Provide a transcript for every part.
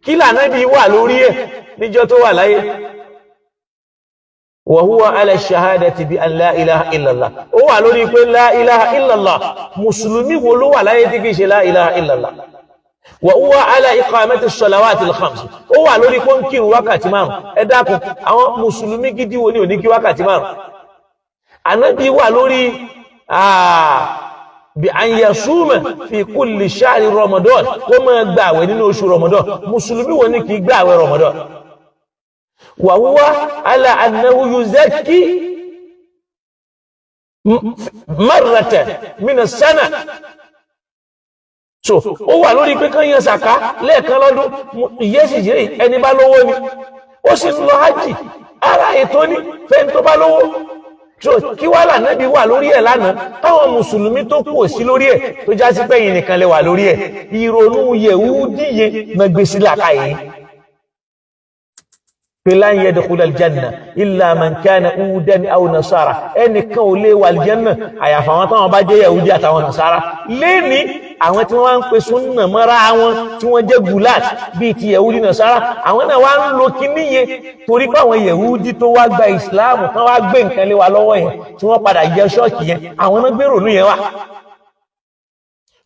Kí lànábì wà lórí ẹ̀ níjọ́ tó wà láyé? Wa huwa ala shahadati bi an la ilaha illallah. Ó wà lórí pé la ilaha illallah. Mùsùlùmí wo ló wà láyé tí kìí ṣe la ilaha illallah? Wa huwa ala iqamati salawati al-khams. Ó wà lórí pé ń kírun wákàtí márùn. Ẹ dákun, àwọn mùsùlùmí gidi wo ni ò ní kí wákàtí márùn? Ànábì wà lórí bí an yasuma fi kulli shahri Ramadan, kó máa gbààwẹ̀ nínú oṣù Ramadan. Mùsùlùmí wo ni kì í gbààwẹ̀ Ramadan? Wa huwa ala annahu yuzakki marratan min as-sana. So ó wà lórí pé kán yan sàká lẹ́ẹ̀kan lọ́dún. Ìyẹ́sì yìí, ẹni bá lówó ni. Ó sì ń lọ hajj, ara ètò ní fẹ́ni tó bá lówó. So kí wàhálà nábì wà lórí ẹ̀ lánàá táwọn mùsùlùmí tó kù ò sí lórí ẹ̀, tó já sí pẹ́yìn nìkan lè wà lórí ẹ̀? Ìrònú Yẹ̀húdí yẹn náà gbé sí làkàyè pé lan yadkhula aljanna illa man kana hudan aw nasara. Ẹnìkan ò lè wà aljanna àyàfà àwọn táwọn bá jẹ́ Yahudi àtàwọn nasara. Lẹ́ni àwọn tí wọ́n wá ń pe súnà mọ́ra wọn, tí wọ́n jẹ́ gulat bíi ti Yahudi, nasara, àwọn náà wá ń lo kíní yẹn, torí pé àwọn Yahudi tó wá gba ìsìláàmù tán, wá gbé nǹkan lé wa lọ́wọ́ yẹn, tí wọ́n padà jẹ ṣọ́ọ̀kì yẹn, àwọn náà gbèrò ní yẹn wá.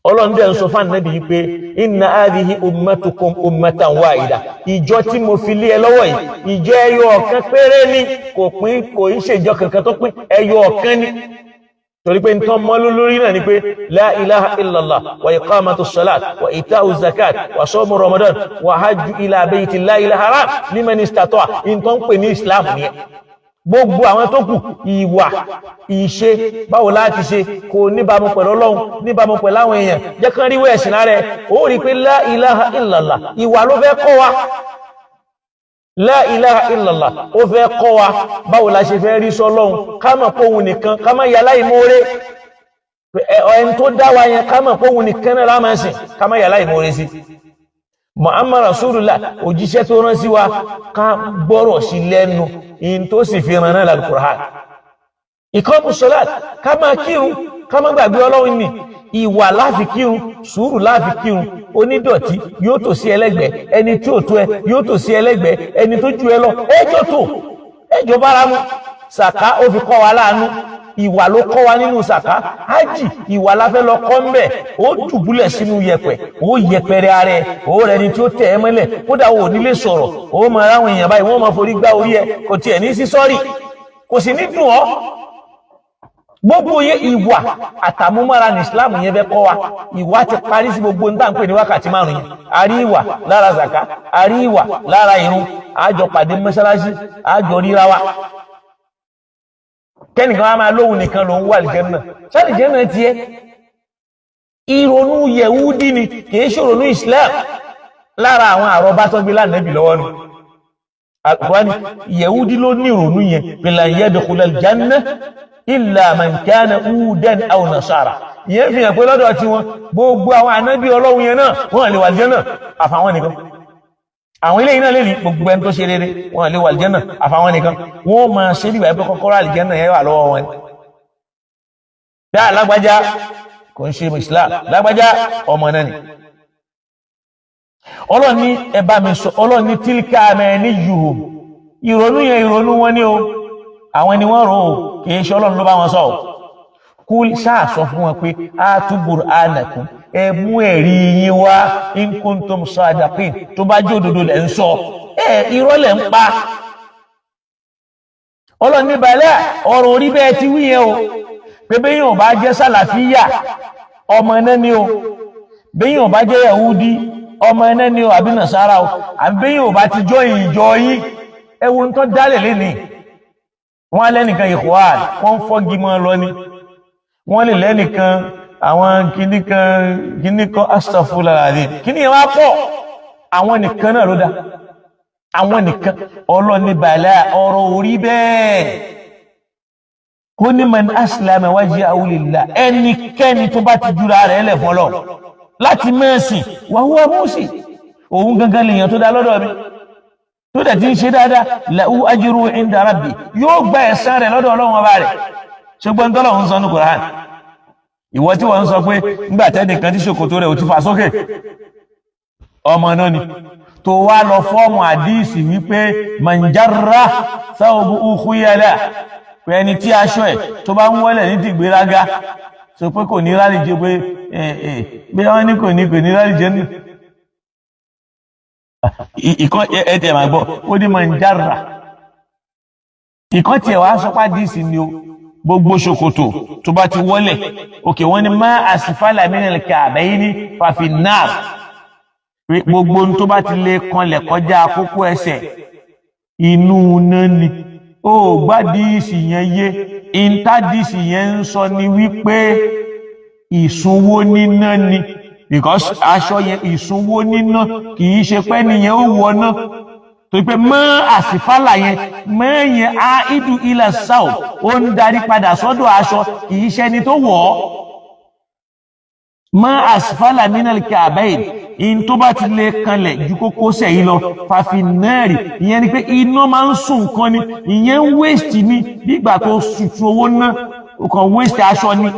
Ọlọ́run dẹ̀ ń sọ fún ànábì yìí pé inna hadhihi ummatukum ummatan wahida. Ìjọ tí mo fi lé ẹ lọ́wọ́ yìí, ìjọ ẹyọ ọ̀kan péré ni, kò pín, kò ń ṣe ìjọ kankan tó pín, ẹyọ ọ̀kan ni, torí pé nǹkan mọ́ lórí náà ni pé la ilaha illallah wa iqamatu salat wa ita'u zakat wa sawmu Ramadan wa hajju ila baytillahi al-haram liman istata'a. Nǹkan pè ní Islam nìyẹn. Gbogbo àwọn tó kù, ìwà ìṣe, báwo láti ṣe kò níbàámu pẹ̀lú Ọlọ́run, níbàámu pẹ̀lú àwọn èèyàn, jẹ́ kán rí wẹ̀sìn lára ẹ̀. Ó rí pé la ilaha illallah, ìwà ló fẹ́ kọ́ wa. La ilaha illallah, ó fẹ́ kọ́ wa báwo la ṣe fẹ́ rí sọ́lọ́run, ká mọ̀ pé òun nìkan, ká má yà láìmoore ẹni tó dá wa yẹn, ká mọ̀ pé òun nìkan náà lámà sìn, ká má yà láìmoore sí Muhammad Rasulullah, òjíṣẹ́ tó rán sí wa, ká gbọ́rọ̀ sí lẹ́nu, in tó sì fi ràn náà l'Al-Qur'an. Ìkọ́mù sọ́lát, ká máa kírun, ká má gbàgbé Ọlọ́run ní ìwà láfi kírun, sùúrù láfi kírun. Onídọ̀tí yóò tò sí ẹlẹ́gbẹ̀ẹ́, ẹni tí ò tó ẹ yóò tò sí ẹlẹ́gbẹ̀ẹ́, ẹni tó ju ẹ lọ, ẹjọ́ tó ẹjọ́ bára mu. Sàká, ó fi kọ́ wa láàánú, ìwà ló kọ́ wa nínú sàká. Hajj, ìwà la fẹ́ lọ kọ́ ń bẹ̀. Ó dùbúlẹ̀ sínú yẹ̀pẹ̀, ó yẹpẹrẹ ara ẹ̀, ó rẹ ni tí ó tẹ̀ ẹ́ mọ́lẹ̀, kódà ó nílé sọ̀rọ̀, ó máa ráwọn èèyàn báyìí, wọ́n máa forí gbá orí ẹ, kò tiẹ̀ ní sí sọ́ọ̀rì, kò sì ní dùn ọ́. Gbogbo yẹ ìwà àtàmúmára ní Islam yẹn fẹ́ kọ́ wa. Ìwà ti parí sí gbogbo ní tàǹpẹ̀ ní wákàtí márùn yẹn. A rí ìwà lára zaka, a rí ìwà lára irun, àjọ pàdé mọ́ṣáláṣí, àjọ ríra wa. Kẹ́nìkan wa máa lóhun nìkan lòun wà àlìjẹ́nnà sálìjẹ́nnà tiẹ̀. Ìrònú Yẹ̀wúdí ni, kìí ṣòronú Islam. Lára àwọn àrọ́bá tó gbé lánàbì lọ́wọ́ nù. Al-Qur'ani, Yẹ̀wúdí ló ní ìrònú yẹn pé lan yadkhula al-janna illa man kana hudan aw nasara. Ìyẹn fi hàn pé lọ́dọ̀ tí wọn, gbogbo àwọn ànábì Ọlọ́run yẹn náà, wọ́n lè wà àlìjẹ́nnà àfàwọn nìkan. Àwọn eléyìí náà lè ní gbogbo ẹni tó ṣe rere, wọ́n lè wà àlìjẹ́nnà àfàwọn nìkan. Wọ́n máa ṣe bí ìgbà pé kọ́kọ́rọ́ àlìjẹ́nnà yẹn wà lọ́wọ́ wọn. Dáa, lágbájá kò ń ṣe Islam, lágbájá ọmọ náà ni. Ọlọ́run ní ẹ bá mi sọ. Ọlọ́run ní tilka amaniyuhum. Ìrònú yẹn, ìrònú wọn ní o, àwọn ni wọ́n rò ó, kì í ṣe Ọlọ́run ló bá wọn sọ ọ́. Kú ṣáà sọ fún wọn pé hatu burhanakum, ẹ mú ẹ̀rí yín wá, in kuntum sadiqin, tó bá jẹ́ òdodo lẹ̀ ń sọ. Ẹ irọ́ lẹ̀ ń pa. Ọlọ́run ní balẹ̀ ọ̀rọ̀ orí bẹ́ẹ̀ ti wí yẹn o, pé bẹ́yìn ò bá jẹ́ sàlàfíyà, ọmọ náà ni o, bẹ́yìn ò bá jẹ́ Yahudi, ọmọ ẹ̀nẹ́ ni o, àbí nàṣàrà o, àbí bẹ́yìn ò bá ti jọ ìjọ yín. Ẹwu ń tọ́ dálẹ̀ lénìí, wọ́n lẹ́nìkan Ikhwan, wọ́n ń fọ́gi mọ́ lọ ni. Wọ́n lè lẹ́nìkan àwọn kíní kan, kíní kan, astaghfirullah alazim, kíní yẹn wá pọ̀. Àwọn nìkan náà ló dá, àwọn nìkan. Ọlọ́ni bàlá ọ̀rọ̀ orí bẹ́ẹ̀. Kó ní man aslama wajhahu lillah, ẹnikẹ́ni tó bá ti jura rẹ̀ lẹ̀ fọlọ́ láti mẹ́sìn, wa huwa muhsin, òun gangan lèèyàn tó dá lọ́dọ̀ mi, tó dẹ̀ ti ń ṣe dáadáa, lahu ajruhu inda rabbi, yóò gba ẹ̀san rẹ̀ lọ́dọ̀ Ọlọ́run ọba rẹ̀. Ṣùgbọ́n tọ́lọ̀ ń sọ ní Kùránì, ìwọ tí wọ́n ń sọ pé nígbà tẹ́nìkan tí ṣòkòtò rẹ̀ ò ti fà sókè. Ọmọ náà ni tó wá lọ fọ́ọ̀mù àdíìsì wípé manjarra sáwọ́bù ukhuyala, pé ẹni tí aṣọ ẹ̀ tó bá ń wọlẹ̀ ní tìgbéraga, sọ pé kò ní rálì jẹ, pé bí wọ́n ní kò ní rálì jẹ nù. Ìkan ẹ tẹ̀ máa gbọ́, ó ní manjarra. Ìkan tiẹ̀ wá sọ pé àdíìsì ni o, gbogbo ṣòkòtò tó bá ti wọlẹ̀ òkè, wọ́n ní má asfala minal ka'bayni fa fin nar, gbogbo tó bá ti lè kanlẹ̀ kọjá àkókò ẹsẹ̀, inú náà ni. Ó gbádìísì yẹn yé. Intadìsì yẹn ń sọ ni wípé ìsunwó níná ni, because aṣọ yẹn ìsunwó níná, kì í ṣe pé nìyẹn ó wọ náà, torí pé mọ́ àsìfálà yẹn, mọ́ yẹn á ìdú ilẹ̀ sáò, ó ń darí padà sọ́dọ̀ aṣọ, kì í ṣẹni tó wọ̀ ọ́. Mọ́ àsìfálà minal ka'bayn, in tó bá ti lè kanlẹ̀ ju kókósẹ̀ yìí lọ, fa fin nari, ìyẹn ni pé iná máa ń sùn nǹkan ni. Ìyẹn ń waste ni, nígbà tó sùtù owó ná, ó kàn waste aṣọ ni.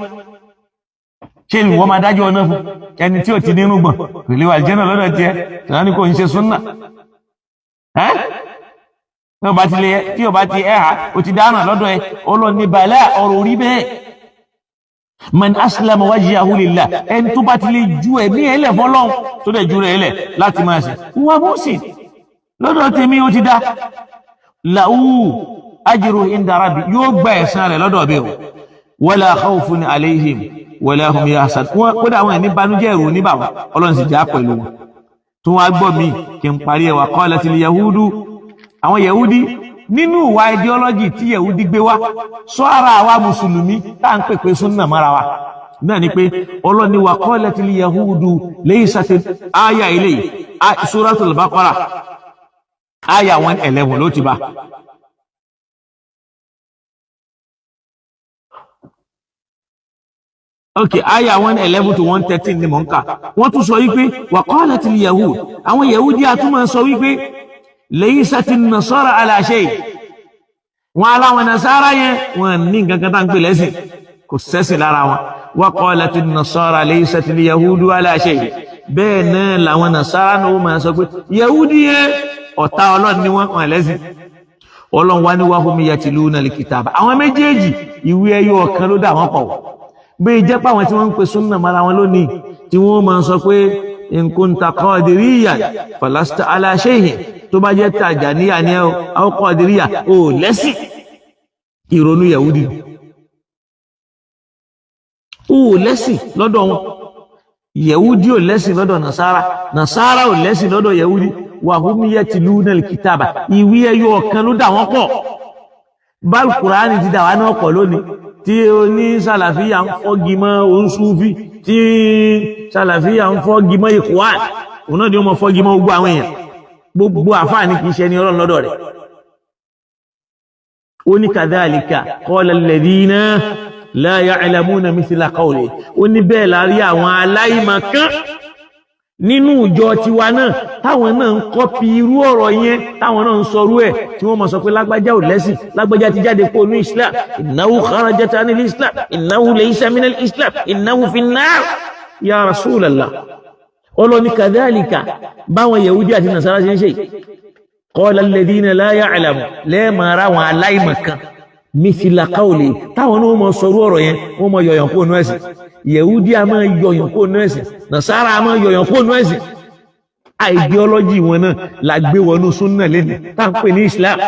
Ṣé ìwọ máa dájọ́ ọ̀nà fún ẹni tí ò ti nínú gbọ̀n kò lè wà jẹ́ náà lọ́dọ̀ tiẹ̀ tí wọ́n ní kò ń ṣe súnà? Tí o bá ti lè, tí o bá ti ẹ̀ ha, o ti dáná lọ́dọ̀ ẹ. Ọlọ́ni bàlẹ́ ọ̀rọ̀ orí bẹ́ẹ̀. Man aslama wajhahu lillah, ẹni tó bá ti lè ju ẹ̀mí ẹ̀ lẹ̀ fọlọ́n, tó dẹ̀ ju rẹ̀ lẹ̀ láti máa ṣe wà mùsìn lọ́dọ̀ tèmi, ó ti dá lahu ajru inda rabbi, yóò gba ẹ̀san rẹ̀ lọ́dọ̀ bí o. Wala khawfun alayhim wala hum yahzanun. Kódà àwọn ẹni banújẹ́, ẹ̀rù níbà wọn, Ọlọ́run sì já pẹ̀lú wọn. Tó wá gbọ́ mi kí n parí ẹ̀, wa qalatil yahudu, àwọn yahudi, nínú ìwà ideology tí yahudi gbé wá sọ ara àwa mùsùlùmí tá à ń pèpè súnà mọ́ra wa náà ni pé Ọlọ́ni wa qalatil yahudu laysat àyà ilé Suratul Baqara àyà 111 ló ti bá. Ok, aya 111 to 113 ni mò ń kà. Wọ́n tún sọ wípé wa qalatil yahud, àwọn yahudi àtúmọ̀ sọ wípé laysati nasara ala shay, wọn aláwọn nasara yẹn, wọn ní nǹkan kan tá ń pè lẹ́sìn, kò sẹ́sìn lára wọn. Wa qalati nasara laysati yahudu ala shay, bẹ́ẹ̀ náà làwọn nasara náà ó máa sọ pé yahudi yẹn, ọ̀tá Ọlọ́run ni wọ́n, wọn lẹ́sìn. Ọlọ́run wá ní wahum yatluna al-kitaba, àwọn méjèèjì, ìwé ẹyọ ọ̀kan ló dà wọ́n pọ̀. Bí jẹ́ pé àwọn tí wọ́n ń pe súnà mara wọn lónìí, tí wọ́n máa sọ pé in kunta qadiriyyan falasta ala shay'in, tó bá jẹ́ Tàjàníyà ní ẹ́ o, Qadiriyya ò lẹ́sìn, ìrònú Yahudi ò lẹ́sìn lọ́dọ̀ wọn. Yahudi ò lẹ́sìn lọ́dọ̀ Nasara, Nasara ò lẹ́sìn lọ́dọ̀ Yahudi. Wa hum yatluna al-kitaba, ìwé ẹyọ ọ̀kan ló dà wọ́n pọ̀. Bal Kùránì ti dà wá náà pọ̀ lónìí, tí o ní sàlàfíà ń fọ́gi mọ́ oṣùfí, tí sàlàfíà ń fọ́gi mọ́ ìkùwàn, òun náà ni ó mọ fọ́gi mọ́ gbogbo àwọn èèyàn. Gbogbo àfáà ní kìí ṣe ní Ọlọ́run lọ́dọ̀ rẹ̀. Ó ní kadhalika qala alladhina la ya'lamuna mithla qawli, ó ní bẹ́ẹ̀ lárí àwọn aláìmọ̀kan nínú ìjọ tiwa náà, táwọn náà ń kọ́pì irú ọ̀rọ̀ yẹn, táwọn náà ń sọrú ẹ̀, tí wọ́n mọ̀ sọ pé lágbájá ò lẹ́sìn, lágbájá ti jáde kó ní Islam, innahu kharajat anil Islam, innahu laysa minal Islam, innahu fin nar. Ya Rasulallah, ọlọ́ni kadhalika, báwọn Yahudi àti Nasara ṣe ń ṣe, qala alladhina la ya'lamu, lẹ́ẹ̀mọ̀ra àwọn aláìmọ̀kan, mithla qawli, táwọn náà mọ̀ sọrú ọ̀rọ̀ yẹn, wọ́n mọ̀ yọ̀yàn kó nú ẹ̀sìn. Yẹ̀húdí a máa yọ̀yàn kó nú ẹ̀sìn, Nàsárà a máa yọ̀yàn kó nú ẹ̀sìn. Ideology wọn náà la gbé wọnú súnà lẹ́nu tá ń pè ní Islam.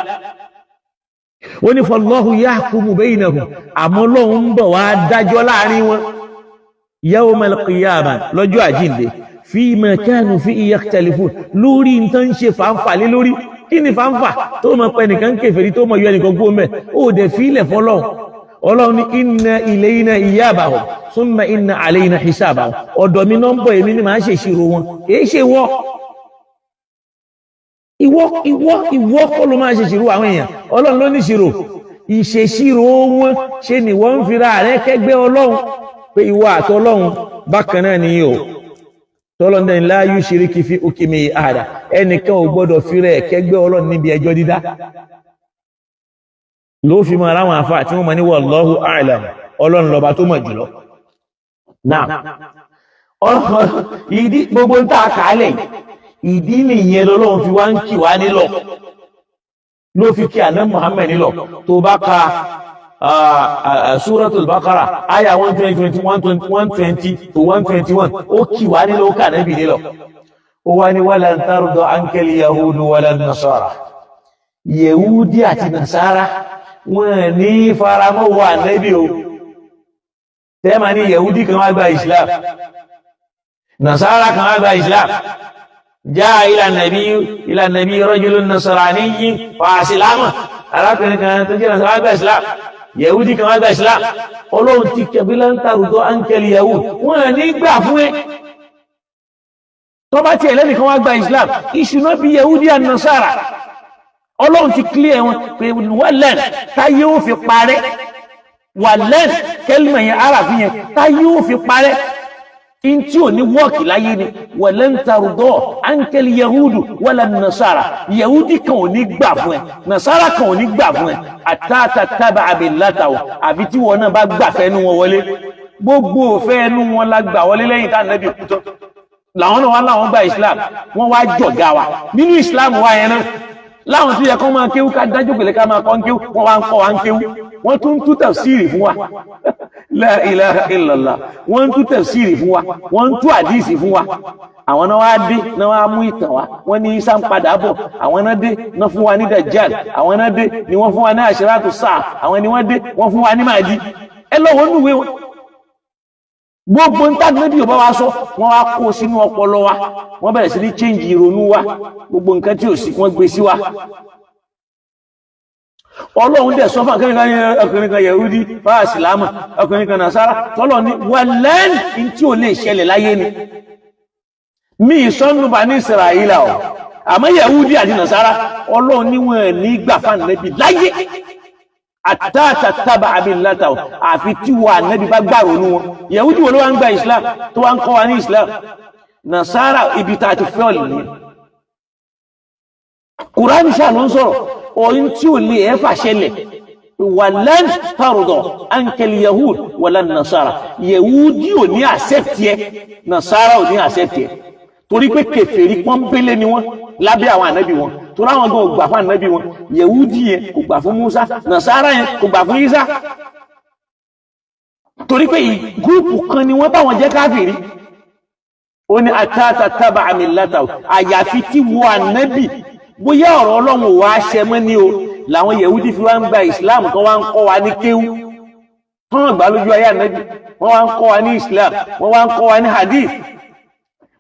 Ó ní fallahu yahkumu baynahum, àmọ́ Ọlọ́run ń bọ̀ wá dájọ́ láàrin wọn, yawmal qiyamah, lọ́jọ́ àjíǹde, fima kanu fihi yakhtalifun, lórí nǹkan ń ṣe fàǹfà lé lórí. Kí ni fàǹfà tó mọ pé ẹnìkan kèfèrí, tó mọ yọ ẹnìkan kú mẹ́, ó dẹ̀ fílẹ̀ fọlọ́run? Ọlọ́run ní inna ilayna iyabahum thumma inna alayna hisabahum, ọ̀dọ̀ mi náà ń bọ̀, èmi ni màá ṣèṣirò wọn, kìí ṣe wọ́. Ìwọ ìwọ ìwọ kọ́ ló máa ṣèṣirò àwọn èèyàn, Ọlọ́run ló ní ìṣirò, ìṣèṣirò wọn. Ṣe ni wọ́n ń fira rẹ kẹ́gbẹ́ Ọlọ́run, pé ìwọ àti Ọlọ́run bákan náà ni o? Tọ́lọ́ndẹ̀ la yushriku fi hukmihi ahada, ẹnìkan ò gbọ́dọ̀ fi rẹ̀ kẹ́gbẹ́ Ọlọ́run níbi ẹjọ́ dídá. Ló fi mọ aráwọn afá tí wọ́n mọ̀ ní wallahu a'lam, Ọlọ́run lọ́ba tó mọ̀ jùlọ. Náà ìdí gbogbo ń tà kálẹ̀ Ìdí nìyẹn lọ́lọ́run fi wá ń kì wá nílọ, ló fi kí àná Muhammad nílọ. Tó bá ka Suratul Baqara, aya 120, 120 to 121, ó kì wá nílọ, ó kà nábì nílọ. Ó wá ní walan tarda ankal yahudu wala nasara. Yehudi àti Nasara, wọn ní faramọ́ wà nábì o. Tẹ́ẹ̀mà ní Yehudi kan wá gba Islam, Nasara kan wá gba Islam. Jaa ila nabi rajulun nasraniyyin fa aslama. Arákùnrin kan tó jẹ́ Nasara wá gba Islam, Yehudi kan wá gba Islam. Ọlọ́run ti kẹ̀bí lan tarda ankal yahud, wọn ní gbà fún ẹ. Tó bá tiẹ̀ lẹ́nìkan wá gba Islam, it should not be Yehudi and Nasara. Ọlọ́run ti clear wọn pé walan, táyé ó fi parẹ́, walan, kẹ́lìmọ̀ yẹn, aráàfin yẹn, táyé ó fi parẹ́, in tí ò ní wọ́ọ̀kì láyé ni. Walan tarda ankal yahudu wala nasara. Yahudi kan ò ní gbà fún ẹ, Nasara kan ò ní gbà fún ẹ, hatta tattabi'a millatahum, àfi tí wọn náà bá gbà fẹ́nu wọn wọlé. Gbogbo fẹ́nu wọn la gbà wọlé lẹ́yìn tá nàbì kú tán. Làwọn náà wá láwọn gba Islam, wọ́n wá jọ̀gá wa nínú Islam wa yẹn náà. Láwọn tó yẹ kó máa kéwú, ká dájú pèlè ká máa kọ́ ń kéwú, wọ́n wá ń kọ́ wa ń kéwú, wọ́n tún ń tú tafsiri fún wa. La ilaha illallah. Wọ́n ń tú tafsiri fún wa, wọ́n ń tú àdíìsì fún wa. Àwọn náà wá dé náà wá mú ìtàn wa, wọ́n ní Isa ń padà bọ̀. Àwọn náà dé náà fún wa ní Dajjal. Àwọn náà dé ni wọ́n fún wa ní àṣírátù sáà. Àwọn ni wọ́n dé, wọ́n fún wa ní Mahdi. Ẹ lọ́wọ́ nùwé wọn, gbogbo nta níbi ò bá wa sọ, wọ́n wá kó sínú ọpọlọ wa, wọ́n bẹ̀rẹ̀ sí ní change ìrònú wa. Gbogbo nǹkan tí ò sí, wọ́n gbé sí wa. Ọlọ́run dẹ̀ sọ fún akẹ́rin kan, ọkùnrin kan Yahudi fáà sílámà, ọkùnrin kan Nasara. Tọ́lọ̀ ní walan, tí ò lè ṣẹlẹ̀ láyé ni. Mi ìsọ́nù bá ní Israẹla o, àmọ́ Yahudi àti Nasara, Ọlọ́run níwọ̀n ní gbà fún Ànábì láyé, hatta tattabi'a millatahum, àfi tí wọ́n Ànábì bá gbàrò ní wọn. Yahudi wo ló wá ń gba Islam tó wá ń kọ́ wa ní Islam? Nasara, ibi tá a ti fẹ́ ọ̀lẹ̀ nìyẹn. Kùránì ṣáà ló ń sọ̀rọ̀ ọ̀yìn tí ò lè ẹ̀fà ṣẹlẹ̀. Walan tarda ankal yahud wala nasara. Yahudi ò ní accept yẹ, Nasara ò ní accept yẹ, torí pé kèfèrí pọ́nbélé ni wọ́n lábẹ́ àwọn ànábì wọn, torí àwọn gan ò gbà fún ànábì wọn. Yahudi yẹn kò gbà fún Musa, Nasara yẹn kò gbà fún Isa, torí pé group kan ni wọ́n báwọn jẹ́ káfìrí. Ó ní hatta tattabi'a millatahum, àyàfi tí wo ànábì, bóyá ọ̀rọ̀ Ọlọ́run ò wá ṣẹ mọ́ ní o. Làwọn Yahudi fi wá ń gba Islam, tó wá ń kọ́ wa ní kéwú, tọ́wọ́n gbà lójú ayé ànábì. Wọ́n wá ń kọ́ wa ní Islam, wọ́n wá ń kọ́ wa ní hadith,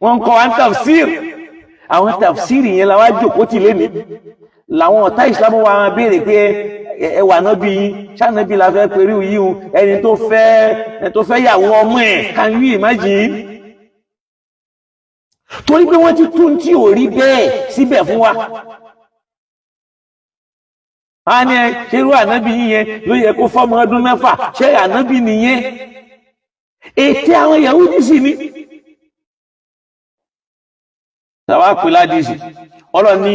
wọ́n ń kọ́ wa ní tafsir. Àwọn tafsir yẹn la wá jókòó tì léni. Làwọn ọ̀tá Islam wa máa béèrè pé ẹ wà nábì yín, ṣànábì la fẹ́ perí yìí o, ẹni tó fẹ́ yàwó ọmọ ẹ̀. Can you imagine? Torí pé wọ́n ti tún tí ò rí bẹ́ẹ̀ síbẹ̀ fún wa. A ní ẹ ṣerú ànábì yín yẹn ló yẹ kó fọmọ ọdún 6? Ṣé ànábì nìyẹn? Ètè àwọn Yahudi sì ni. Tàwa pè ládìsí, Ọlọ́run ní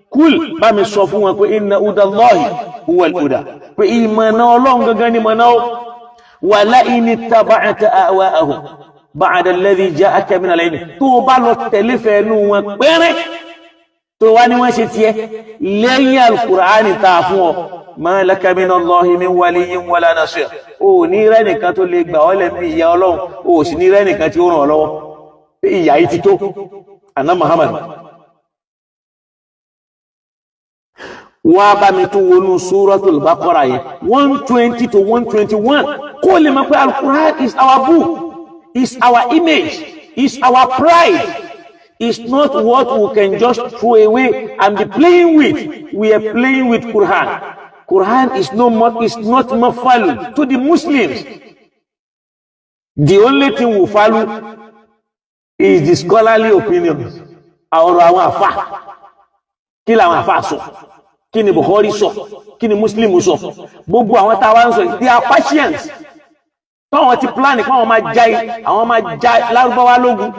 kúl, bá mi sọ fún wọn pé inna hudallahi huwal huda, pé ìmọ̀nà Ọlọ́run gangan ni mọ̀nà ó. Wa la'in ittaba'ta ahwa'ahum ba'da alladhi ja'aka minal ilmi, tó o bá lọ tẹ̀lé fẹ́ẹ́nu wọn pẹ́rẹ́, tó wá ní wọ́n ṣe tiẹ̀ lẹ́yìn alukur'ani tá a fún ọ, ma laka minallahi min waliyyin wala nasir, o ní rẹ́nìkan tó lè gbà ọ́ lẹ́nu ìyà Ọlọ́run, o sì ní rẹ́nìkan tí ó ràn ọ́ lọ́wọ́. Ìyà yìí ti tó àná Muhammad. Wá bá mi tún wọnú Suratul Baqara yẹn, 120 to 121, kó lè mọ̀ pé alukur'an is our book, is our image, is our pride. It's not what we can just throw away and be playing with. We are playing with Quran. Quran is no more, is not more value to the Muslims. The only thing we value is the scholarly opinions. Ọ̀rọ̀ àwọn àfà. Kí làwọn àfà sọ? Kí ni Bukhari sọ? Kí ni Muslim sọ? Gbogbo àwọn tá a wá ń sọ, they are patients. Táwọn ti plan kí àwọn máa já Lárúbáwá lógun,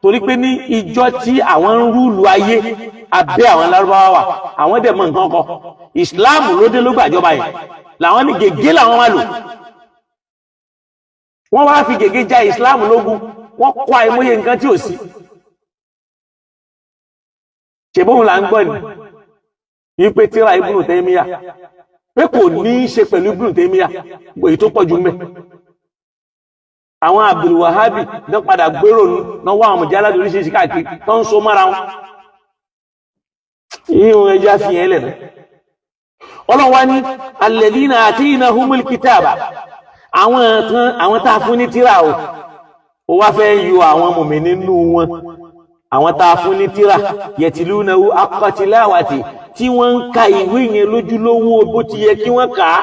torí pé ní ìjọ tí àwọn ń rúlu ayé, abẹ́ àwọn Lárúbáwá wà, àwọn dẹ̀ mọ̀ nǹkan kọ. Islam ló dé, ló gbàjọba yẹn, làwọn ní gègé làwọn máa lò. Wọ́n wá fi gègé já Islam lógun, wọ́n kọ́ àìmọye nǹkan tí ò sí. Ṣe bóun là ń gbọ́ ni wípé tíra Ibn Taymiyyah pé kò ní í ṣe pẹ̀lú Ibn Taymiyyah, èyí tó pọ̀ jù mẹ́. Àwọn Abdul Wahabi náà padà gbérò náà wá àwọn mọ̀jálá oríṣiríṣi káàkiri tó ń so mọ́ra wọn. Ìhun ẹja fi yẹn lẹ̀ náà. Ọlọ́run wá ní alladhina ataynahumul kitaba, àwọn kan, àwọn tá a fún ní tíra o, ó wá fẹ́ yọ àwọn mùmí nínú wọn, àwọn tá a fún ní tíra, yatlunahu haqqa tilawati, tí wọ́n ń ka ìwé yẹn lójúlówó bó ti yẹ kí wọ́n kà á,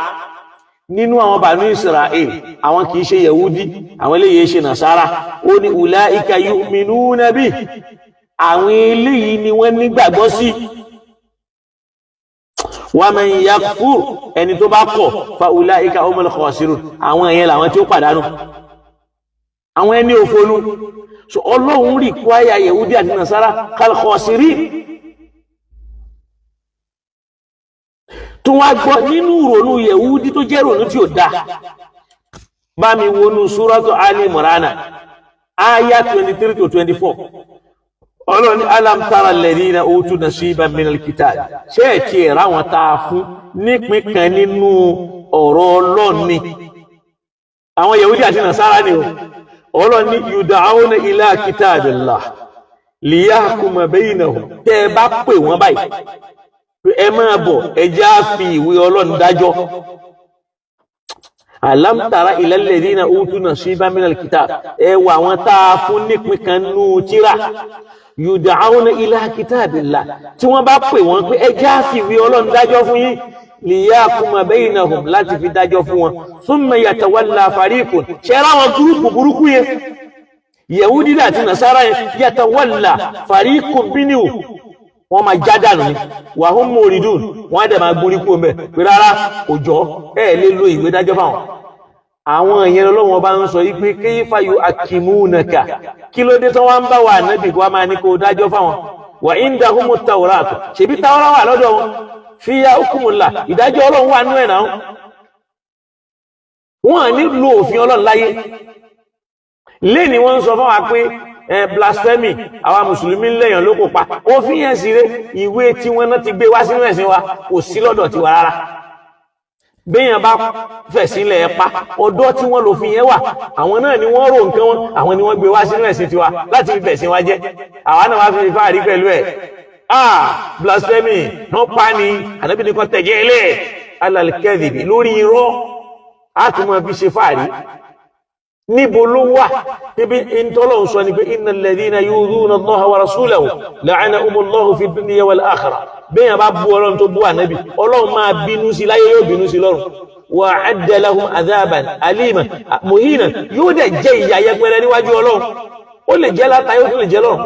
nínú àwọn Banu Israel, àwọn kì í ṣe Yahudi, àwọn eléyìí ṣe Nasara. Ó ní ulaika yu'minuna bi, àwọn eléyìí ni wọ́n nígbàgbọ́ sí. Wa man yakfur, ẹni tó bá kọ̀, fa ulaika humul khasirun, àwọn ẹ̀yẹn làwọn tí ó pàdánù, àwọn ẹni òfonu. So Ọlọ́run rí kwaya Yahudi àti Nasara kal khasirin. Tó wá gbọ́ nínú ìrònú Yahudi tó jẹ́ ìrònú tí ó dá, bá mi wọnú Suratu Ali Imrana aya 23 to 24. Ọlọ́ni alam tara alladhina utu nasiban minal kitab, ṣé ẹ̀ tí ẹ̀ ráwọn tá a fún nípìn kan nínú ọ̀rọ̀ Ọlọ́ni, àwọn Yahudi àti Nasara ni o. Ọlọ́ni yud'auna ila kitabillah liyahkuma baynahum, tẹ́ ẹ bá pè wọ́n báyìí, ẹ máa bọ̀, ẹ jẹ́ á fi ìwé Ọlọ́run dájọ́. Alam tara ilal ladhina utu nasiban minal kitab, ẹ wọ àwọn tá a fún nípìn kan nù tírà, yud'auna ila kitabillah, tí wọ́n bá pè wọ́n pé ẹ jẹ́ á fi ìwé Ọlọ́run dájọ́ fún yín, liyahkuma baynahum, láti fi dájọ́ fún wọn. Thumma yatawalla fariqun, ṣe ra àwọn gúrúùpù burúkú yẹn, Yahudi àti Nasara yẹn, yatawalla fariqun minhum, wọ́n máa já dànù ni, wàhún mòrìdùn, wọ́n á dẹ̀ máa gborí kú ọmọ ẹ̀ pé rárá kò jọ, ẹ lè lo ìwé dájọ́ fáwọn. Àwọn ìyẹn lọ́wọ́ bá ń sọ yìí pé kayfa yu'akkimunaka, kí ló dé tí wọ́n ń bá wà nábì kó wá máa ní kó dájọ́ fáwọn. Wa indahumu tawrat, ṣèbí tawra wà lọ́dọ̀ wọn, fiya hukumullah, ìdájọ́ Ọlọ́run wà nú ẹ̀ náà. Wọ́n ní lo òfin Ọlọ́run láyé lẹ́ni. Wọ́n ń sọ fún wa pé blasphemy, àwa mùsùlùmí lẹ́yìn ló kò pa òfin yẹn sí rẹ. Ìwé tí wọ́n náà ti gbé wá sínú ẹ̀sìn wa kò sí lọ́dọ̀ tiwa rárá. Béèyàn bá fẹ̀sílẹ̀ ẹ̀ pa, ọ̀dọ̀ tí wọ́n lòfin yẹn wà, àwọn náà ni wọ́n rò nǹkan wọn, àwọn ni wọ́n gbé wá sínú ẹ̀sìn tiwa láti fi fẹ̀sìn wa jẹ́. Àwa náà wá fi fáàrí pẹ̀lú ẹ̀. Blasphemy náà pa ni ànábì ní kan tẹ̀jẹ́ ilé alàlùkẹ́dìbì lórí irọ́, á tún máa fi ṣe fáàrí. Níbo ló wà níbi ìntọ́lọ̀ ń sọ ni pé innal ladhina yu'dhuna Allaha wa rasulahu la'anahumullahu fid dunya wal akhirah. Bẹ́yàn bá bú Ọlọ́run tó bú ànábì, Ọlọ́run máa bínú sí láyé, yóò bínú sí lọ́run. Wa a'adda lahum adhaban alima muhina, yóò dẹ̀ jẹ́ ìyà yẹpẹrẹ níwájú Ọlọ́run. Ó lè jẹ́ látayé, ó tún lè jẹ́ lọ́run.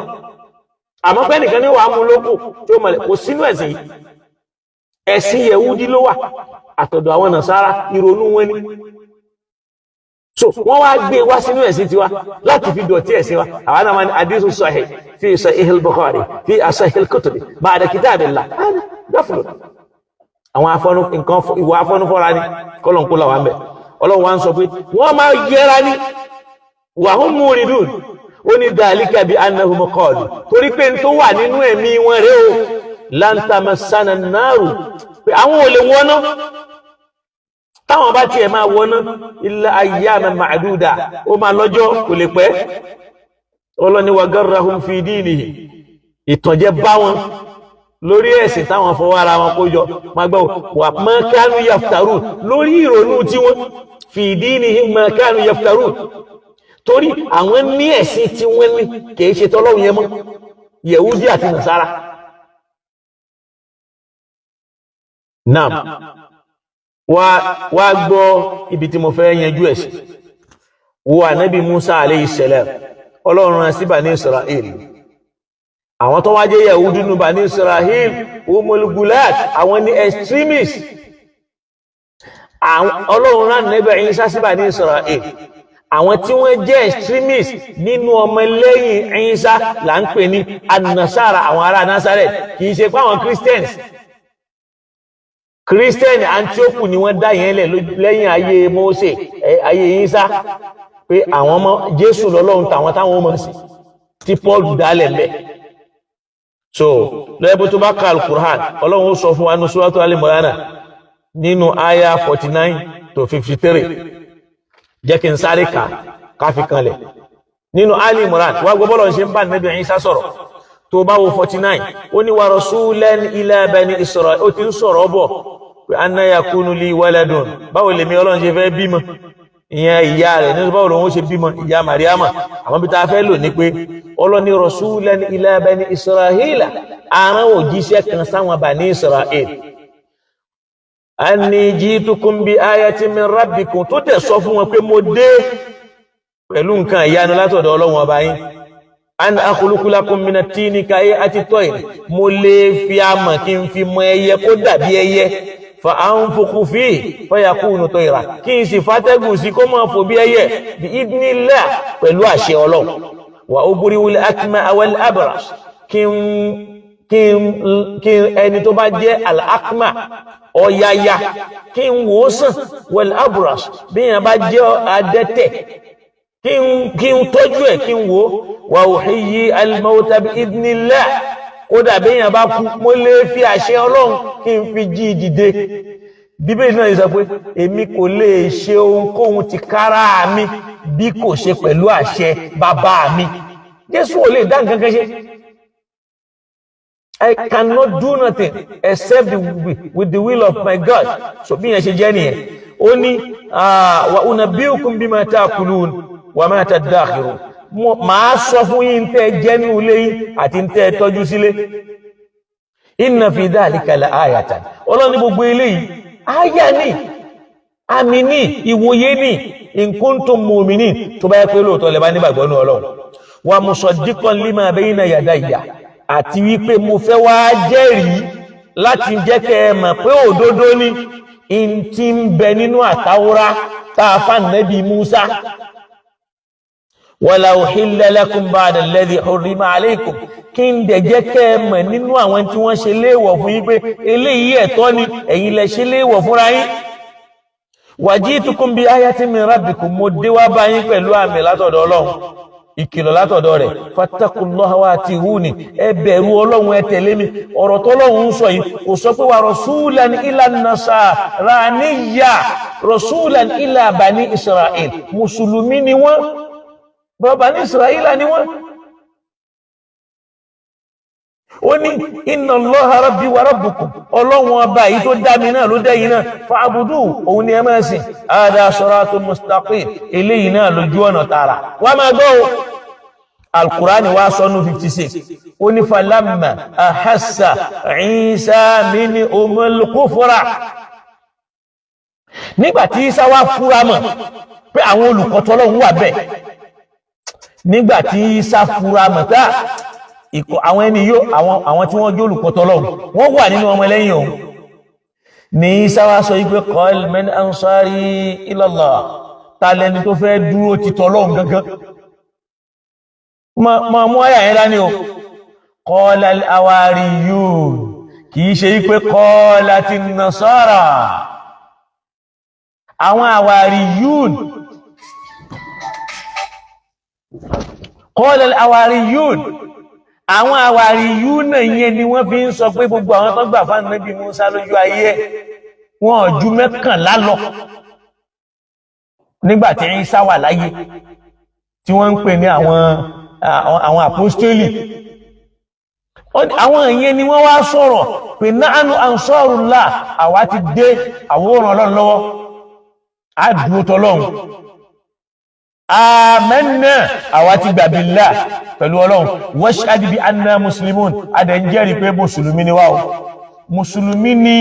Àmọ́ pé nìkan ní wàá mú lókù tó mọ̀lẹ̀ kò sínú ẹ̀sìn yìí. Ẹ̀sìn Yẹhudi ló wà àtọ̀dọ̀ àwọn Nàsárà, ìrònú wọn ni. So wọ́n wá gbé wá sínú ẹ̀sìn tiwa láti fi dọ̀tí ẹ̀sìn wa. Àwọn náà máa ní hadithu sahih fi sahih al-Bukhari fi asahih al-kutubi ba'da kitabillah gáfùlù. Àwọn afọ́nú nǹkan ìwà afọ́núfọ́ra ni kọ́lọ̀ ń kó làwọn bẹ̀. Ọlọ́run wá ń sọ pé wọ́n máa yẹra ní wa hum muridun. Ó ní dhalika bi annahum qalu, torí pé n tó wà nínú ẹ̀mí wọn rèé o, lan tamassana an-naru, pé àwọn ò lè wọná, táwọn bá tiẹ̀ máa wọná illa ayyaman ma'duda, ó máa lọ́jọ́ kò lè pẹ́. Ọlọ́ni wa garrahum fi dinihi, ìtànjẹ bá wọn lórí ẹ̀sìn táwọn fọwọ́ ara wọn kó jọ. Máa gbọ́ wà ma kanu yaftarun, lórí ìrònú tí wọ́n fi dinihim ma kanu yaftarun, torí àwọn ní ẹ̀sìn tí wọ́n ní kìí ṣe tọ́lọ́run yẹn mọ́, Yẹ̀húdí àti Nàsárà. Naam, wá gbọ́ ibi tí mo fẹ́ yanjú ẹ̀sìn. Wo ànábì Musa alayhi salam, Ọlọ́run rán sí Bani Israel. Àwọn tó wá jẹ́ Yẹ̀húdí nínú Bani Israel, humul gulat, àwọn ní extremists. Ọlọ́run rán ànábì Isa sí Bani Israel. Àwọn tí wọ́n jẹ́ extremist nínú ọmọlẹ́yìn Isa là ń pè ní anasara, àwọn ará Nazareth, kì í ṣe pé àwọn Christians. Christian Antioch ni wọ́n dá yẹn lẹ̀ lẹ́yìn ayé Mósè, ayé Isa, pé àwọn ọmọ Jésù lọ́lọ́run tàwọn táwọn ọmọ sí tí Paul dálẹ̀ mbẹ́. So lẹ́bí tó bá ka Al-Qur'an, Ọlọ́run ó sọ fún wa ní Suratu Al-Imran nínú aya 49 to 53. Jẹ́ kí n sáré kà káfi kanlẹ̀ nínú Al-Imran. Wá gbọ́ bọ́lọ̀ ṣe ń bá Nabi Isa sọ̀rọ̀. Tó bá wo 49, ó ní wa rasulan ila bani Isra'il. Ó ti ń sọ̀rọ̀ bọ̀ pé anna yakunu li waladun, báwo lèmi Ọlọ́run ṣe fẹ́ bímọ? Ìyẹn ìyá rẹ̀ ní báwo lòun ó ṣe bímọ, ìyá Mariama. Àwọn bí ta fẹ́ lò ní pé Ọlọ́ni rasulan ila bani Isra'ila, àrán òjíṣẹ́ kan sáwọn bani Isra'il, anni jitukum bi ayatin min rabbikum, tó dẹ̀ sọ fún wọn pé mo dé pẹ̀lú nǹkan ìyanu látọ̀dọ̀ Ọlọ́run ọba yín, an akhluqu lakum mina tini kahay'ati tayr, mo lè fi amọ̀ kí n fi mọ ẹyẹ kó dàbí ẹyẹ, fa anfukhu fihi fayakunu tayra, kí n sì fàtẹ́gùn sí kó máa fò bí ẹyẹ, bi idhnillah, pẹ̀lú àṣẹ Ọlọ́run, wa ubri'ul akmaha wal abras, kí n ẹni tó bá jẹ́ al-akma, ọ̀yàyà, kí n wò ó sàn, wal abras, bí yẹn bá jẹ́ adẹ́tẹ̀, kí n tọ́jú ẹ̀, kí n wò ó, wa uhyi al-mawta bi idhnillah, kódà bí yẹn bá kú, mo lè fi àṣẹ Ọlọ́run kí n fi jí dìde. Bíbélì náà sọ pé èmi kò lè ṣe ohunkóhun ti kára mi bí kò ṣe pẹ̀lú àṣẹ bàbá mi. Jésù ò lè dá nǹkan kan ṣe. I cannot do nothing except with the will of my God. So bí yẹn ṣe jẹ́ nìyẹn. Ó ní wa unabbiukum bima ta'kulun wa ma tadakhirun. Màá sọ fún yín tẹ́ jẹ́ nínú ilé yín àti tẹ́ tọ́jú sílé. Inna fi dhalika la ayatan. Ọlọ́run ní gbogbo eléyìí, àyà ni, àmì ní, ìwòye ní, in kuntum mu'minin, tó bá yẹ pé lóòótọ́ lẹ bá nígbàgbọ́ nínú Ọlọ́run. Wa musaddiqan lima bayna yadayya, àti wípé mo fẹ́ wá jẹ́rìí láti jẹ́ kẹ́ ẹ mọ̀ pé òdodo ni in ti ń bẹ nínú àtàwọ́rá tá a fà nẹ́bí Musa. Wala uhilla lakum ba'da alladhi hurrima alaykum, kí n dẹ̀ jẹ́ kẹ́ ẹ mọ̀ nínú àwọn tí wọ́n ṣe léèwọ̀ fún yín pé eléyìí ẹ̀tọ́ ni, ẹ̀yin lẹ ṣe léèwọ̀ fúnra yín. Wajitukum bi ayatin min rabbikum, mo dé wá bá yín pẹ̀lú àmì látọ̀dọ̀ Ọlọ́run, ìkìlọ̀ látọ̀dọ̀ rẹ̀. Fattaqullaha wa atihuni, ẹ bẹ̀rù Ọlọ́run, ẹ tẹ̀lé mi. Ọ̀rọ̀ tọ́lọ́run ń sọ yìí kò sọ pé wa rasulan ila nasraniyya, rasulan ila bani Isra'il. Mùsùlùmí ni wọ́n, bàbá ní Isra'ila ni wọ́n. Ó ní inna Allaha rabbi wa rabbukum, Ọlọ́run ọba yìí tó dá mi náà ló dá yìí náà, fa'budu, òun ni ẹ máa sìn. Hada siratun mustaqim, eléyìí náà lójú ọ̀nà tààrà. Wá máa gbọ́ o, Al-Qur'ani wá sọ́nù 56, ó ní falamma ahassa Isa minhumul kufra, nígbà tí Isa wá fúra mọ̀ pé àwọn olùkọ́ tọ́lọ́run wà bẹ́ẹ̀, nígbà tí Isa fúra mọ̀ pé ìkọ̀ àwọn ẹni yóò, àwọn tí wọ́n jó olùkọ́ tọ́lọ́run wọ́n wà nínú ọmọ ẹlẹ́yìn òun, ní Isa wá sọ wípé qal man ansari ila Allah, ta lẹni tó fẹ́ dúró ti tọ́lọ́run gangan? Ma mú àyà yẹn dání o. Qala al-hawariyun, kì í ṣe wípé qalati nasara, àwọn hawariyun, qala al-hawariyun, àwọn hawariyun náà yẹn ni wọ́n fi ń sọ pé gbogbo àwọn tó gbà fún Ànábì Mùsá lójú ayé wọn ju 11 lọ nígbàtí Ìsá wà láyé, tí wọ́n ń pè ní àwọn àpọ́stélì. Àwọn ìyẹn ni wọ́n wá sọ̀rọ̀ pé nahnu ansarullah, àwa ti dé, àwòrán Ọlọ́run lọ́wọ́, á dúró tọ́lọ́run, àmánà, àwa ti gbà billah pẹ̀lú Ọlọ́run, washhad bi anna muslimun, adẹ̀ ń jẹ́rìí pé mùsùlùmí ni wá o. Mùsùlùmí ni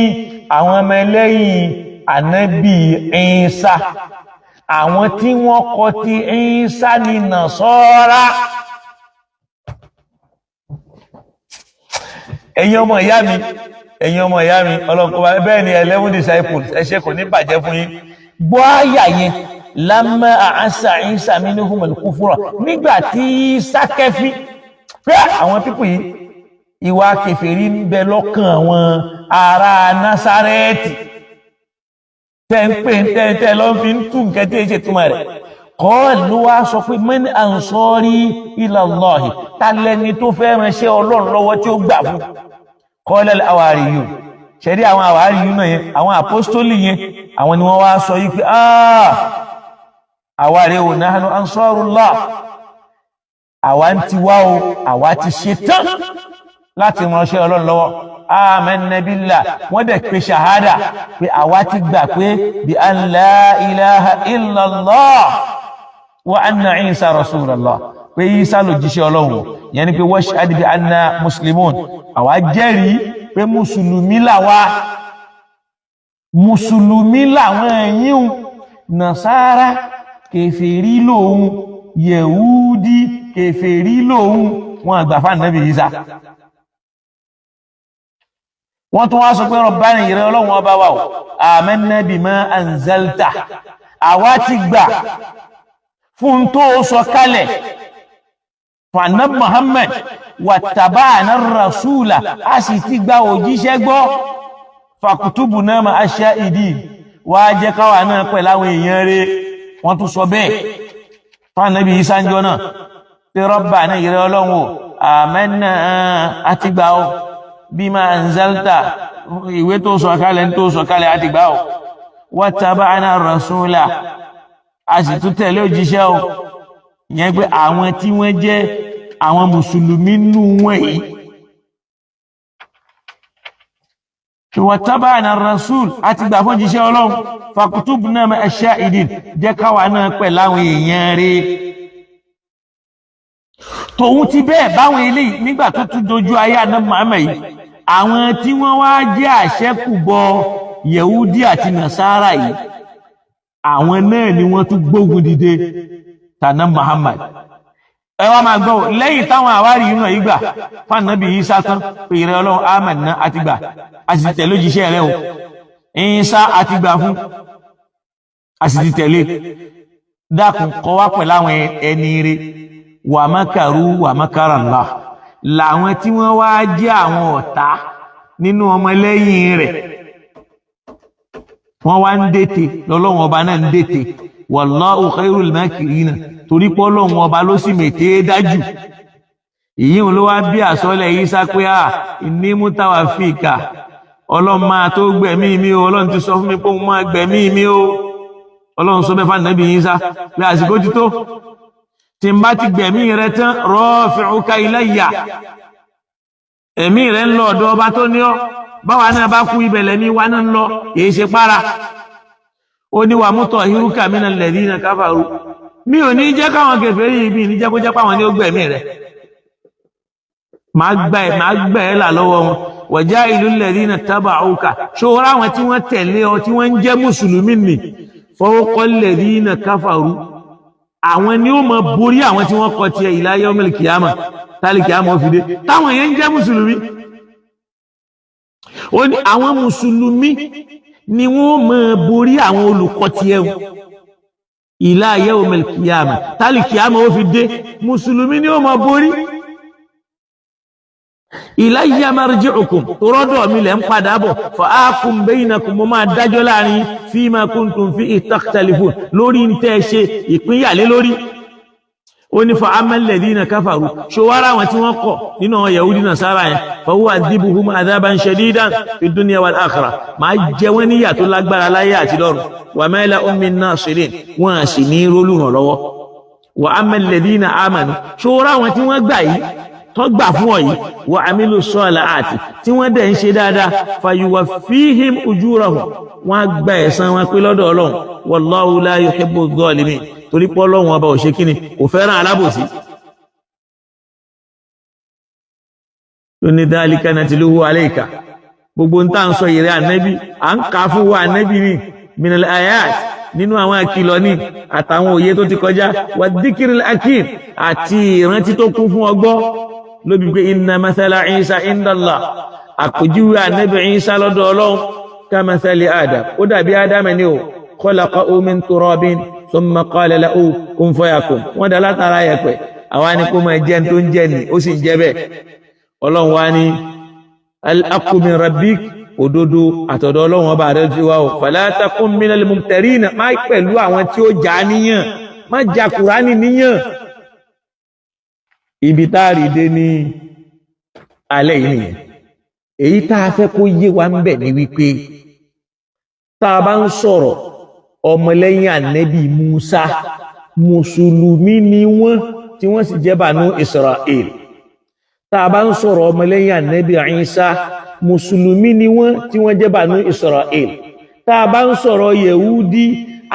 àwọn ọmọ ẹlẹ́yìn Ànábì Ìsá, àwọn tí wọ́n kọ ti Ìsá ni Nasara. Ẹ̀yin ọmọ ìyá mi, ẹ̀yin ọmọ ìyá mi, ọlọ́nkọba bẹ́ẹ̀ ni 11 disciples, ẹ ṣé, kò ní bàjẹ́ fún yín. Gbọ́ àyà yẹn, lamma àásà Ìsá minhumul kufra, nígbà tí Ìsá kẹfí pé àwọn pípù yìí ìwà kèfèrí ń bẹ lọ́kàn àwọn ará Násárẹ́tì, tẹ́ ń pè tẹ́ lọ́n fi ń tú nǹkan tí èyí ṣe túmọ̀ rẹ̀. Kọ́ọ̀lù wa sọ pé man ansari ila Allahi, ta lẹni tó fẹ́ ránṣẹ́ Ọlọ́run lọ́wọ́ tí ó gbà fún. Qala al-hawariyun, ṣẹ̀rí àwọn hawariyun náà yẹn, àwọn àpọ́stólì yẹn, àwọn ni wọ́n wá sọ yìí pé àwa rèé o, nahnu ansarullah, àwa ń ti wá o, àwa ti ṣe tán láti ránṣẹ́ Ọlọ́run lọ́wọ́. Amanna billah, wọ́n dẹ̀ pé ṣàhádà pé àwa ti gbà pé bí an la ilaha illallah wa anna Isa rasulullah, pé Isa ló jíṣẹ́ Ọlọ́run. Yẹn ni pé washhad bi anna muslimun, àwa jẹ́rìí pé mùsùlùmí làwa, mùsùlùmí làwọn ẹ̀yìn nàṣàrà kèfèrí lòun, yẹ̀húdí kèfèrí lòun, wọn àgbà fún Ànábì Isa. Wọ́n tún wá sọ pé Rabbana, ìrẹ́ Ọlọ́run ọba wa o, amanna bima anzalta, àwa ti gbà fún tó sọ kalẹ̀ fún Ànábì Muhammad, wattaba'na rasula, a sì ti gba òjíṣẹ́ gbọ́, fakutubuna ma'a shahidin, wá jẹ́ káwa náà pẹ̀lú àwọn èèyàn rẹ̀. Wọ́n tún sọ bẹ́ẹ̀ fún Ànábì Isa ń jọ náà pé Rabbana, ìrẹ́ Ọlọ́run o, amanna, àti gbà o, bima anzalta, ìwé tó sọ kalẹ̀ tó sọ kalẹ̀ àti gbà o, wattaba'na rasula, a sì tún tẹ̀lé òjíṣẹ́ o. Ìyẹn pé àwọn tí wọ́n jẹ́ àwọn mùsùlùmí nù wọ́n yìí, wattaba'na rasul, àti gbà fún òjíṣẹ́ Ọlọ́run, fakutubna ma'a shahidin, jẹ́ káwa náà pẹ̀lú àwọn èèyàn rẹ̀. Tòun ti bẹ́ẹ̀ báwọn eléyìí nígbà tó tún dojú ayé àná Muhammad yìí, àwọn tí wọ́n wá jẹ́ àṣẹ́kùbọ̀ Yẹ̀húdí àti Nàsárà yìí, àwọn náà ni wọ́n tún gbógun dìde tànà Muhammad. Ẹ wá máa gbọ́, lẹ́yìn táwọn àwárí inú ẹ̀ gbà fáànàbí Ìsá tán pé ìrẹ́ Ọlọ́run amanna àti gbà, a sì tẹ̀lé òjíṣẹ́ rẹ̀ o, Ìsá àti gbà fún, a sì ti tẹ̀lé, dákun kọ́ wá pẹ̀lú àwọn ẹni rẹ̀. Wà makaru wà makara Allah, làwọn tí wọ́n wá jẹ́ àwọn ọ̀tá nínú ọmọlẹ́yìn rẹ̀, wọ́n wá ń dètè lọ́lọ́wọ́n ọba náà ń dètè. Wallahu khairul makirina, torí pé Ọlọ́run ọba ló sì mètè dájú. Ìyíhun ló wá bí àsọlẹ̀ Ìsá pé à inni mutawaffika, Ọlọ́run máa tó gbẹ̀mí mi o, Ọlọ́run ti sọ fún mi pé òun máa gbẹ̀mí mi o. Ọlọ́run sọ bẹ́ẹ̀ fún Ànábì Ìsá pé àsìkò ti tó, tí n bá ti gbẹ̀mí rẹ tán, rafi'uka ilayya, ẹ̀mí rẹ ń lọ ọ̀dọ̀ ọba tó ní ọ, báwa náà bá kú ibẹ̀ lẹ́mí wa náà ń lọ, kìí ṣe para. Ó ní wa mutahhiruka minal ladhina kafaru, mi ò ní jẹ́ káwọn kèfèrí ibi ní jẹ́ kó jẹ́ páwọn ní ó gbẹ̀mí rẹ, máa gbà ẹ́ là lọ́wọ́ wọn. Wa ja'ilul ladhina taba'uka, ṣòro àwọn tí wọ́n tẹ̀lé ọ tí wọ́n ń jẹ́ mùsùlùmí nì, fawqal ladhina kafaru, àwọn ni ó máa borí àwọn tí wọ́n kọ tiẹ̀ ila yawmil kìyàmà, tálí kìyàmà fi dé, táwọn yẹn ń jẹ́ mùsùlùmí. Ó ní àwọn mùsùlùmí ni wọ́n máa borí àwọn olùkọ́ tiẹ̀ ila yawmil kìyàmà, tálí kìyàmà ó fi dé, mùsùlùmí ni ó máa borí. Ilayya marji'ukum, rọ́dọ̀ mi lẹ́ ń padà bọ̀, fa ahkum bainakum, mo máa dájọ́ láàrin fima kuntum fihi takhtalifun, lórí ń tẹ́ ṣe ìpínyàlé lórí. Ó ní fa ammal ladhina kafaru, ṣòwárà àwọn tí wọ́n kọ̀ nínú àwọn Yahudi Nasara yẹn, fa u'adhibuhum adhaban shadidan fi dunya wal akhirah, máa jẹ wọ́n níyà tó lágbára láyé àti lọ́run, wa ma lahum min nasirin, wọ́n à sì ní rólùrànlọ́wọ́. Wa ammal ladhina amanu, ṣòwárà àwọn tí wọ́n gbà yìí tó gbà fún ọ yìí, wa amilu salihati, tí wọ́n dẹ̀ ń ṣe dáadáa, fayuwaffihim ujurahum, wọ́n á gba ẹ̀san wọn pé lọ́dọ̀ Ọlọ́run, wallahu la yuhibbu dhalimin, torí pé Ọlọ́run ọba ò ṣe kíni, kò fẹ́ràn alábòsí. Tó ní dhalika natluhu alayka, gbogbo ń tà ń sọ ìrẹ́ ànẹ́bí, à ń kà fún wa ànẹ́bí ni, minal ayat, nínú àwọn àkìlọ̀ ní àtàwọn òye tó ti kọjá, wà dhikril hakim, àti ìrántí tó kún fún ọgbọ́. Lóbi pé inna mathala Isa indallah, àpèjúwe ànẹ́bí Isa lọ́dọ̀ Ọlọ́run, kamathali Adam, ó dàbí Adam ni o, khalaqahu min turabin thumma qala lahu kun fayakun, wọ́n dá látara yẹ̀pẹ̀, àwa ni kó máa jẹ́ tó ń jẹ́ ni, ó sì ń jẹ́ bẹ́ẹ̀. Ọlọ́run wá ní al-haqqu min rabbik, òdodo àtọ̀dọ̀ Ọlọ́run ọba rẹ̀ ti wá o, fala takun minal mumtarina, má pẹ̀lú àwọn tí ó já níyàn Má ja Kùránì níyàn. Ibi tá a rí dé ní alẹ́ yìí nìyẹn. Èyí tá a fẹ́ kó yé wa ń bẹ̀ ni wípé tá a bá ń sọ̀rọ̀ ọmọlẹ́yìn ànẹ́bí Musa, mùsùlùmí ni wọ́n tí wọ́n sì jẹ́ Banu Israel. Tá a bá ń sọ̀rọ̀ ọmọlẹ́yìn ànẹ́bí Isa, mùsùlùmí ni wọ́n tí wọ́n jẹ́ Banu Israel. Tá a bá ń sọ̀rọ̀ Yehudi,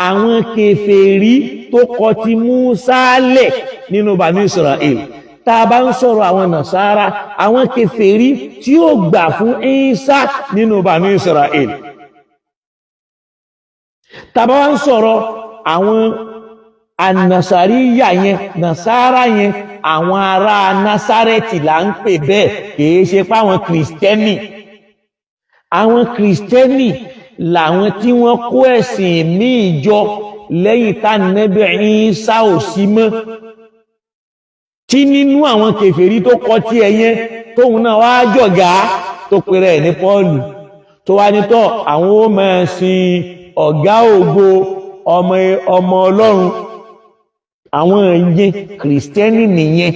àwọn kèfèrí tó kọ ti Musa lẹ̀ nínú Banu Israel. Tá a bá ń sọ̀rọ̀ àwọn Nasara, àwọn kèfèrí tí ó gbà fún Isa nínú Banu Israel. Tá a bá ń sọ̀rọ̀ àwọn anasariya yẹn, Nasara yẹn, àwọn ará Nasareti là ń pè bẹ́ẹ̀, kìí ṣe fáwọn kìrìsìtẹ́nì. Àwọn kìrìsìtẹ́nì làwọn tí wọ́n kó ẹ̀sìn míì jọ lẹ́yìn tá Nábì Ìsá ò sí mọ́, tí nínú àwọn kèfèrí tó kọ tí ẹ yẹn tóun náà wá jọ̀gá tó pèrè ẹ̀ ní Pọ́ọ̀lù, tó wá nítọ́ àwọn ó máa sin ọ̀gá ògo ọmọ Ọlọ́run. Àwọn yẹn kìrìsìtẹ́nì nìyẹn.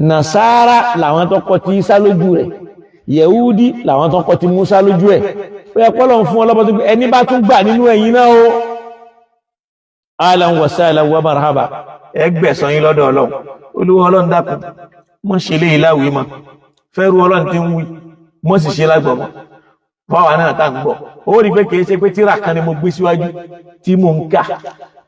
Nàsárà làwọn tó kọ ti Ìsá lójú rẹ̀, Yẹ̀húdí làwọn tó kọ ti Músá lójú ẹ̀. Pé ẹ pọ́lọ̀ ń fún ọlọ́pàá tó ẹni bá tún gbà nínú ẹ̀yin náà o. Ahlan wa sahlan wa marhaba, ẹgbẹ̀sán yín lọ́dọ̀ Ọlọ́run. Olúwa Ọlọ́run dákun, mọ́ ṣe lé ìláwìí mọ́, fẹ́rù Ọlọ́run tí ń wí, mọ́ sì ṣe lágbọ̀mọ́ fáwa náà tá ń gbọ́. Ó rí pé kìí ṣe pé tíra kan ni mo gbé síwájú tí mo ń kà,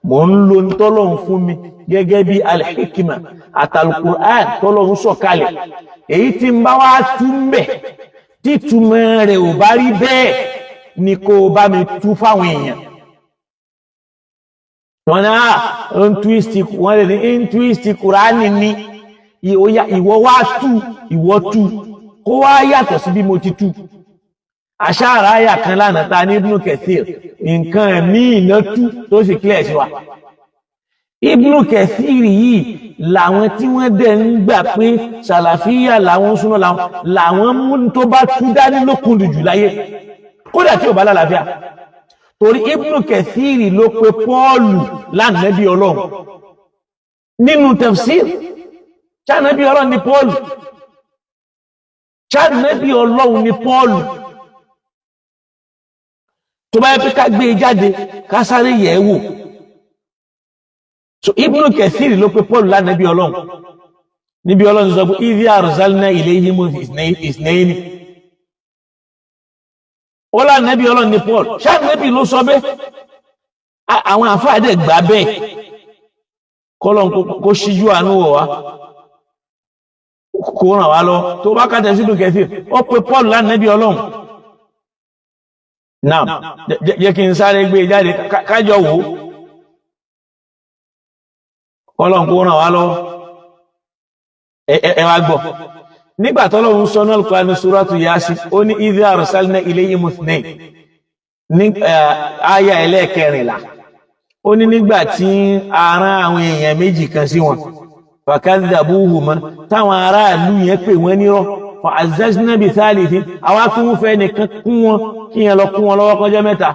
mo ń lo tọ́lọ́run fún mi gẹ́gẹ́ bí al-hikma àtàlùkùrán tọ́lọ́run sọ̀kalẹ̀. Èyí tí ń bá wá tú mbẹ̀ títúmọ̀ rẹ̀ ò bá rí bẹ́ẹ̀ ni kó o bá mi tú fáwọn èèyàn. Wọn náà ń twist, wọn lè ní ń twist Kùránì ni. Ìwọ wá tú, ìwọ tú kó wá yàtọ̀ sí bí mo ti tú. Àṣàrà àyà kan lánàá ta ní Ibn Kathir, nǹkan míì náà tú tó sì clear sí wa. Ibn Kathir yìí làwọn tí wọ́n dẹ̀ ń gbà pé sàlàfíà làwọn súná làwọn mú tó bá tú dání lókun jù láyé, kódà tí ò bá lálàáfíà. Torí Ibn Kathir ló pe Pọ́ọ̀lù lánàbí Ọlọ́run nínú tafsir. Ṣànàbí Ọlọ́run ni Pọ́ọ̀lù, ṣànàbí Ọlọ́run ni Pọ́ọ̀lù. Tó bá yẹ pé ká gbé e jáde ká sáré yẹ̀ ẹ́ wò. So Ibn Kathir ló pe Pọ́ọ̀lù lánàbí Ọlọ́run níbi Ọlọ́run sọ pé idh arsalna ilayhim ithnayni. Ó lánàbí Ọlọ́run ni Paul, ṣànàbí ló sọ bẹ́ẹ̀. Àwọn àfáà dẹ̀ gbà bẹ́ẹ̀. Kọ́lọ́n kó ṣíjú àánú wọ̀ wá, kó ràn wá lọ. Tó bá kàtẹ́ sínú Kathir, ó pe Paul lánàbí Ọlọ́run. Náà jẹ́ kí n sáré gbé jáde kájọ wò ó. Kọ́lọ́n kó ràn wá lọ. Ẹ wá gbọ́. Nígbà tọ́lọ́run sọ náà Al-Qur'an Suratu Yasin, ó ní idh arsalna ilayhim ithnayn ní àyà ẹlẹ́ẹ̀kẹrìnlá. Ó ní nígbà tí a rán àwọn èèyàn méjì kan sí wọn, fakadhabuhuma, táwọn aráàlú yẹn pè wọ́n nírọ́, fa azzazna bi thalithin, àwa tún fẹ́ nìkan kún wọn kí yẹn lọ kún wọn lọ́wọ́ kọjá mẹ́ta.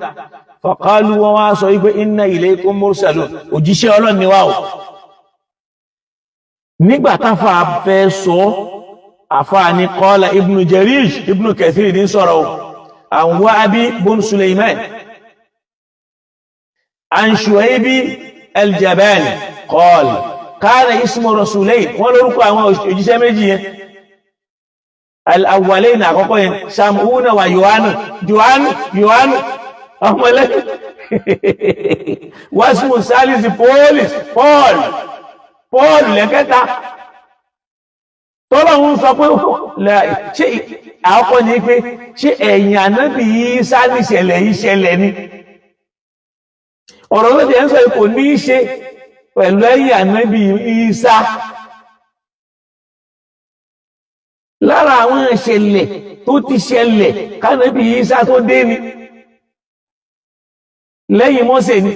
Faqalu, wọn wá sọ wípé inna ilaykum mursalun, òjíṣẹ́ Ọlọ́run ni wá o. Nígbà táfà fẹ́ sọ, àfáà ní qala Ibn Jarir, Ibn Kathir ní sọ̀rọ̀ o, an Wahbi bun Sulaiman an Shu'aybi al-Jabali qala kana ismu rasulayn, wọ́n lórúkọ àwọn òjíṣẹ́ méjì yẹn, al-awwalayn àkọ́kọ́ yẹn, Sam'una wa Yohanu, Yohanu, Yohanu ọmọlẹ́yìn, wasmu salisi Paul, Paul, Paul lẹ́kẹta. Tọ́lọ́run sọ pé ṣé àkọ́kọ́ ni pé ṣé ẹ̀yìn ànábì Ìsá níṣẹ̀lẹ̀ ìṣẹ̀lẹ̀ ni? Ọ̀rọ̀ ló ti ẹ̀ ń sọ kò ní í ṣe pẹ̀lú ẹ̀yìn ànábì Ìsá. Lára àwọn ìṣẹ̀lẹ̀ tó ti ṣẹlẹ̀ kánábì Ìsá tó dé ni, lẹ́yìn Mósè ni.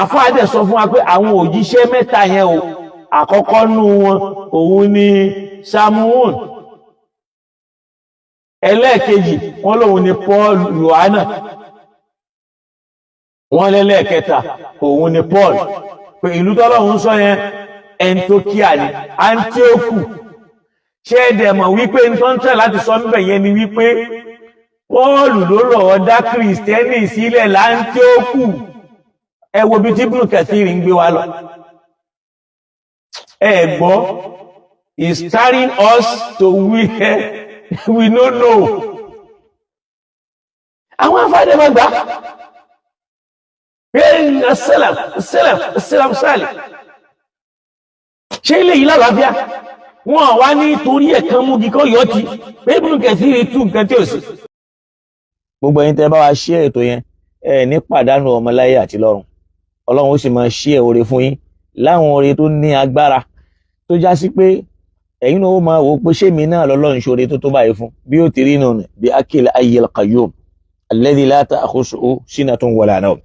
Àfáà dẹ̀ sọ fún wa pé àwọn òjíṣẹ́ mẹ́ta yẹn o, àkọ́kọ́ nú wọn òun ni Samuel, ẹlẹ́ẹ̀kejì wọ́n lòun ni Paul Yohana, wọ́n lẹ́lẹ́ẹ̀kẹta òun ni Paul. Pé ìlú tọ́lọ́run sọ yẹn, Ẹntókíà ni, Antioku. Ṣé ẹ dẹ̀ mọ̀ wípé n tó ń tẹ̀ láti sọ níbẹ̀ yẹn ni wípé Pọ́ọ̀lù ló lọ́ọ́ dá Kìrìsìtẹ́nì sílẹ̀ l'Áńtíókù? Ẹ wo bí tí Ibn Kathir ń gbé wa lọ. Ẹ gbọ́, is carrying us to where we no know. Àwọn afáàdé máa gbà pé sẹlẹm sẹlẹm sẹlẹm sálẹ. Ṣé ilé yìí lálàáfíà? Wọn wá ní torí ẹ̀ kan mú kíkọ́ yọ ti pé Ibn Kathir tú nǹkan tí ò sí. Gbogbo ẹ̀yin tẹ́ bá wa ṣe ètò yẹn, ẹ ní pàdánù ọmọ láyé àti lọ́run. Ọlọ́run ó sì máa ṣí ẹ oore fún yín, láwọn oore tó ní agbára tó já sí pé ẹ̀yin náà ó máa wò ó pé ṣé mi náà lọ́lọ́run ṣoore tó tó báyìí fún. Bí ó ti rí nù bí akil ayyil qayyum alladhi la ta'khusuhu sinatun wala nawm.